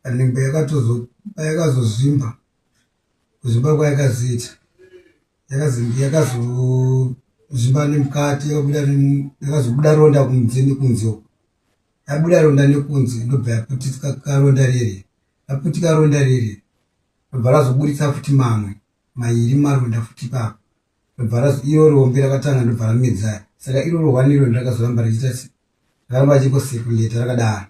Panenge payakazozvimba, kuzvimba kwayakazoita yakazozvimba nemukati yakazobuda ronda kunze nekunze uko. Yabuda ronda nekunze ndobva yaputika ronda rere. Raputika ronda rere ndobva razoburitsa futi mamwe mairi maronda futi ipapo. Ndobva iro rombe rakatanga ndobva ramedza. Saka iroro one iro rakazoramba richiita rakaramba richingosirkuleta rakadaro.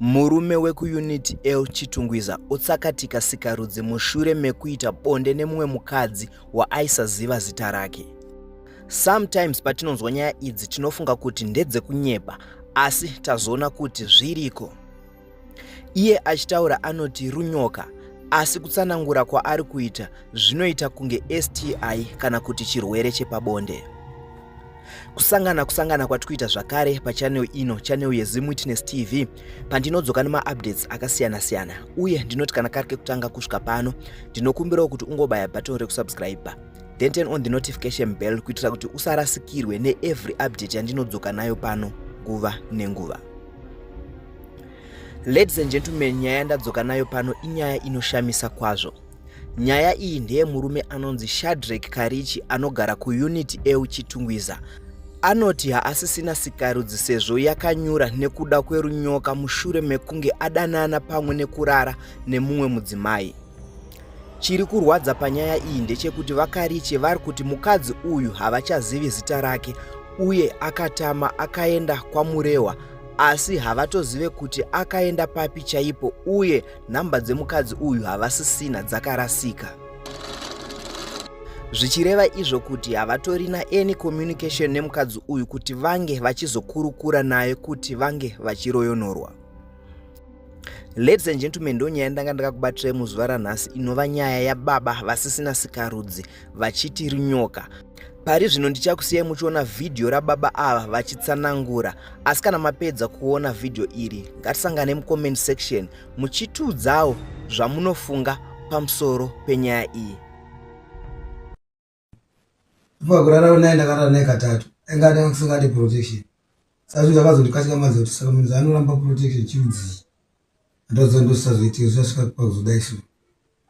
Murume wekuUnit L Chitungwiza otsakatika sikarudzi mushure mekuita bonde nemumwe mukadzi waaisaziva zita rake. Sometimes patinonzwa nyaya idzi tinofunga kuti ndedzekunyepa asi tazoona kuti zviriko. Iye achitaura anoti runyoka asi kutsanangura kwaari kuita zvinoita kunge STI kana kuti chirwere chepabonde. Kusangana kusangana kwatikuita zvakare pachannel ino, channel yeZim Witness TV, pandinodzoka nemaupdates akasiyana siyana uye ndinoti kana kari kekutanga kusvika pano ndinokumbirawo kuti ungobaya button rekusubscribe then turn on the notification bell kuitira kuti usarasikirwe neevery update yandinodzoka nayo pano nguva nenguva. Ladies and gentlemen, nyaya yandadzoka nayo pano inyaya inoshamisa kwazvo. Nyaya iyi ndeyemurume anonzi Shadreck Karichi anogara kuUnit L Chitungwiza. Anoti haasisina sikarudzi sezvo yakanyura nekuda kwerunyoka mushure mekunge adanana pamwe nekurara nemumwe mudzimai. Chiri kurwadza panyaya iyi ndechekuti vaKariche vari kuti mukadzi uyu havachazivi zita rake uye akatama akaenda kwaMurehwa asi havatozive kuti akaenda papi chaipo uye nhamba dzemukadzi uyu havasisina dzakarasika. Zvichireva izvo kuti havatorina any communication nemukadzi uyu kuti vange vachizokurukura naye kuti vange vachiroyonorwa. Ladies and gentlemen, ndonyaya ndanga ndakakubatirai muzuva ranhasi inova nyaya yababa vasisina sikarudzi vachiti rinyoka. Pari zvino ndichakusiyai muchiona vhidhiyo rababa ava vachitsanangura, asi kana mapedza kuona vhidhiyo iri ngatisangane mucomment section muchitiudzawo zvamunofunga pamusoro penyaya iyi. Pakurara naye ndakarara naye katatu, ainge asingade protection. Saka zvinhu zvakazondikatyamadza kuti saka munhu anoramba protection chirudzii? Ndoziva ndosisazoitika zvisasvika pakuzodai so.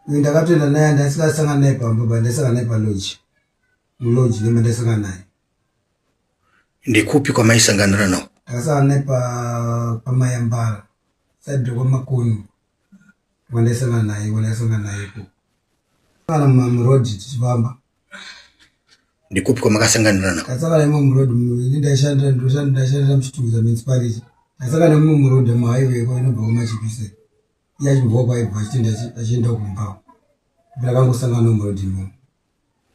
Uyu ndakatoenda naye ndaisasangana naye pamba but ndaisangana naye palodge. Mulodge ndimo ndaisangana naye. Ndekupi kwamaisanganira nawo? Ndakasangana naye paMayambara side rekwaMakoni kwandaisangana naye kwandaisangana naye ikoko. Kana muroad tichifamba. Ndikupi kwamakasanganira nako? Ndakasangana imo muroad ini ndaishandira ndoshandira ndaishandira muChitungwiza municipality. Ndakasangana imo muroad muhighway kwa inobva kuMachipise. Iye achibvawo kwaibva achienda achienda kumba. Ndakangosangana muroad imomo.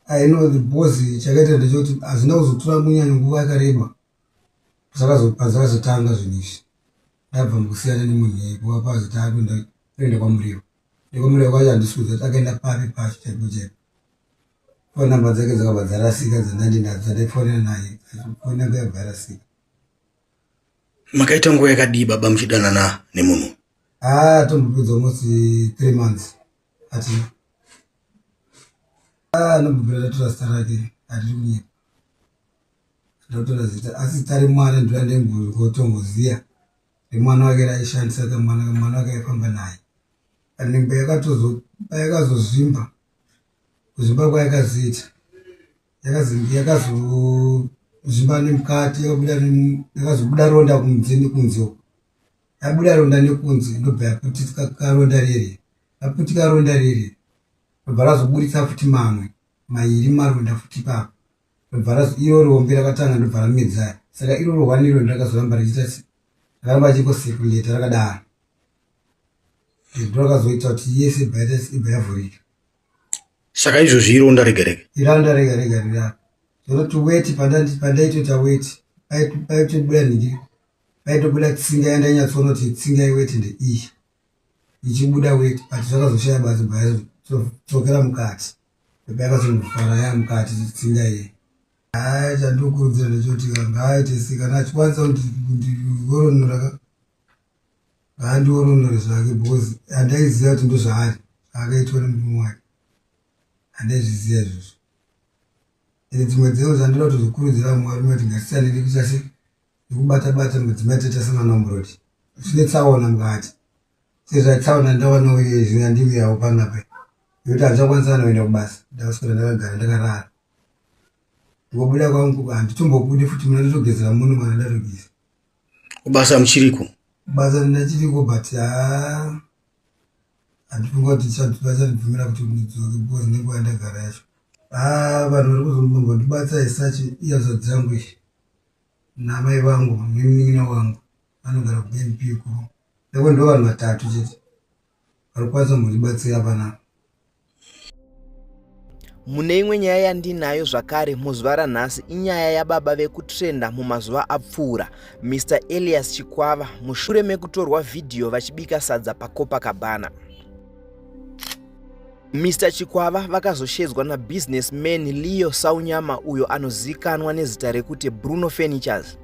I know the boss chakaita ndechekuti hazvina kuzotora munyanyo nguva yakareba pazakazotanga zvinhu izvi ndabva mukusiyana nemunhu iyeye kuva pazi takuenda kuenda kwaMuriwo nekwaMuriwo kwacho handisi kuziva kuti akaenda papi pacho chaipo chaipo foni namba dzake dzakabva dzarasika dzandandinadzo dzandaifonera naye foni yangu yabva yarasika. Makaita nguva yakadii baba muchidanana nemunhu? Haa tombopedza almost 3 months atina. Ah, anombobvira ndatora zita rake hatiri kunyepa ndakutora zita asi zita remwana ndorandengotomboziva remwana wake raishandisa kamwana kamwana wake aifamba naye panenge payakazozvimba kuzvimba kwayakazoita yakazozvimba nemukati yakazobuda ronda kunze nekunze uko yabuda ronda nekunze ndobva yaputika karonda rere raputika ronda rere ndobva razoburitsa futi mamwe mairi maronda futi ipapo ndobva iro rombe rakatanga ndobva ramedza saka iro one iro rakazoramba richiita rakaramba richingosirkuleta rakadaro ndorakazoita kuti yese ibva yavhurika. Saka izvozvi ironda rega rega? Ironda rega rega rirapa zvototi weti pandaitoita weti paitobuda nhingi paitobuda tsinga yandainyatsoona kuti tsinga yeweti ndeiyi ichibuda weti but zvakazoshaya basa bva yazodzokera mukati yakazondofara yamukati tsinga iye. Haa chandinokurudzira ndechekuti ngaaite se kana achikwanisa kundiworonora ka ngaandiworonore zvake because handaiziva kuti ndozvaari zvaakaitwa nemurume wake handaizviziva izvozvo ende dzimwe dzevo zvandinoda kutozokurudzira vamwe varume kuti ngatisanire kuita se nekubata bata madzimai tete tasangana muroad zvine tsaona mukati. Sezvatsaona ndawanawo izvi yandiuyawo panapa nekuti handichakwanisa kana kuenda kubasa ndakaswera ndakagara ndakarara. Ndikobuda kwangu handitombobudi futi muna ndotogezera muno mana ndatogeza. Kubasa muchiriko? Kubasa ndachiriko but haa handifunga kuti vachandibvumira kuti ndidzoke because nenguva yandagara yacho. Haa vanhu vari kuzombondibatsa isachi ihanzvadzi dzangu izvi namai vangu nemunin'ina wangu vanogara kuBNP uko. Ndako ndo vanhu vatatu chete vari kukwanisa kumbondibatsira panapa. Mune imwe nyaya yandinayo zvakare muzuva ranhasi inyaya yababa vekutrenda mumazuva apfuura, Mr Elias Chikwava, mushure mekutorwa vhidhiyo vachibika sadza paCopacabana. Mr Chikwava vakazoshedzwa nabusinessman Leo Saunyama uyo anozikanwa nezita rekuti Bruno Furnitures.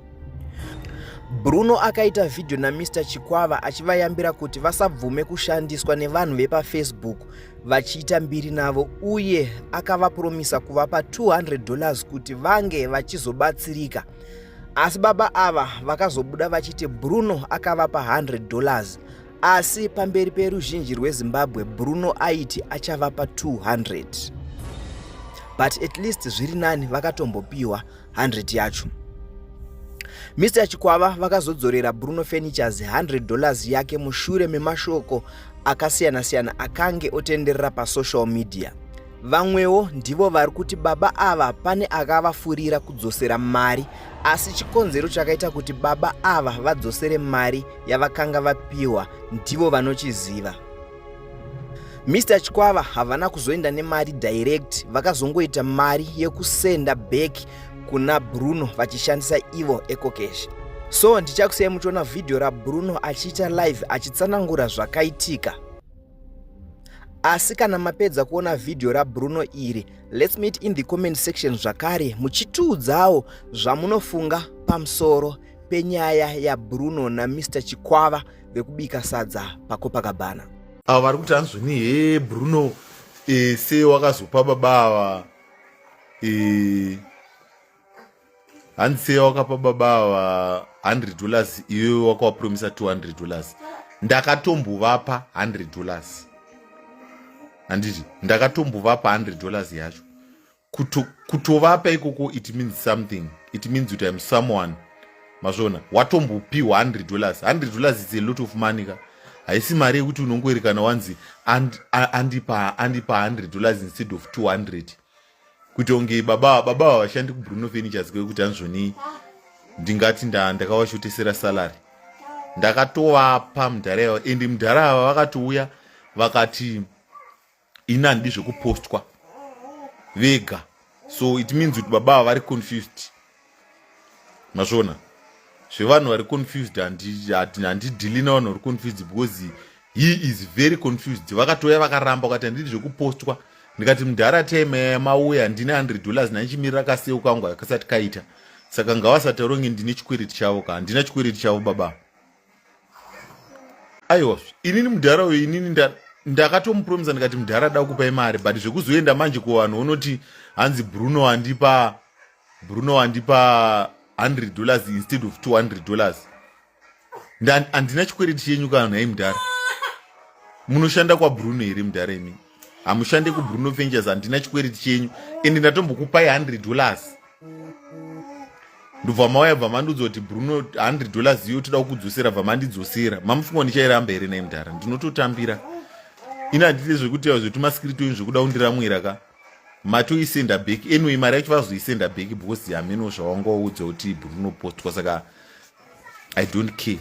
Bruno akaita vhidhiyo naMr Chikwava achivayambira kuti vasabvume kushandiswa nevanhu vepaFacebook vachiita mbiri navo uye akavapromisa kuvapa 200 dollars kuti vange vachizobatsirika. Asi baba ava vakazobuda vachiti Bruno akavapa 100 dollars asi pamberi peruzhinji rweZimbabwe Bruno aiti achavapa 200 but at least zviri nani vakatombopiwa 100 yacho. Mr Chikwava vakazodzorera Bruno Furnitures 100 dollars yake mushure memashoko akasiyana-siyana akange otenderera pasocial media. Vamwewo ndivo vari kuti baba ava pane akavafurira kudzosera mari asi chikonzero chakaita kuti baba ava vadzosere mari yavakanga vapiwa ndivo vanochiziva. Mr Chikwava havana kuzoenda nemari direct, vakazongoita mari yekusenda back kuna Bruno vachishandisa ivo EcoCash. So ndichakusiyai muchiona vhidhiyo raBruno achiita live achitsanangura zvakaitika. Asi kana mapedza kuona vhidhiyo raBruno iri, let's meet in the comment section zvakare muchitiudzawo zvamunofunga pamusoro penyaya yaBruno naMr Chikwava vekubika sadza paCopacabana. Ava vari kuti hanzvoni he Bruno e, sei wakazopa baba ava e, hanzi sei wakapa baba ava 100 dollars iwewe wakawapromisa 200 dollars. Ndakatombovapa 100 dollars handiti, ndakatombovapa 100 dollars yacho. Kutovapa ikoko it means something, it means kuti I'm someone. Mazvona, watombopiwa 100 dollars. 100 dollars is a lot of money ka. Haisi mari yekuti unongoerekana wanzi andipa 100 dollars instead of 200. Kuti onge baba vashandi kuBruno Furnitures kwekuti hanzvoni ndingati ndakavashotesera salary. Ndakatovapa mudhara ava, ende mudhara ava vakatouya vakati ini handidi zvekupostwa vega, so it means kuti baba ava vari confused. Mazvona, zvevanhu vari confused handidhili navanhu vari confused because he is very confused. Vakatouya vakaramba vakati handidi zvekupostwa. Ndikati mudhara time mauya ndine 100 dollars ndandichimirira kaseu kangu akasati kaita, saka ngavasataura kunge ndine chikwereti chavo ka. Handina chikwereti chavo baba. Aiwa, inini mudhara uyu inini ndakatomupromisa ndikati mudhara da kupai mari, but zvekuzoenda manje kuvanhu unoti hanzi Bruno andipa Bruno andipa 100 dollars instead of 200 dollars. Handina chikwereti chenyu kana nhai mudhara. Munoshanda kwaBruno here mudhara imi? Hamushande kuBruno Ventures, handina chikwereti chenyu ende ndatombokupai 100 dollars. Ndobva mauya bva mandiudza kuti Bruno 100 dollars iyo toda kukudzosera, bva mandidzosera. Mamufunga ndichairamba here nhai mudhara? Ndinototambira. Ini handidi zvekuti zvetumaskirito ini zvekuda kundiramwira ka. Matoisenda back anyway, mari yacho vazoisenda back because hameno zvawanga waudza kuti Bruno postwa, saka I don't care.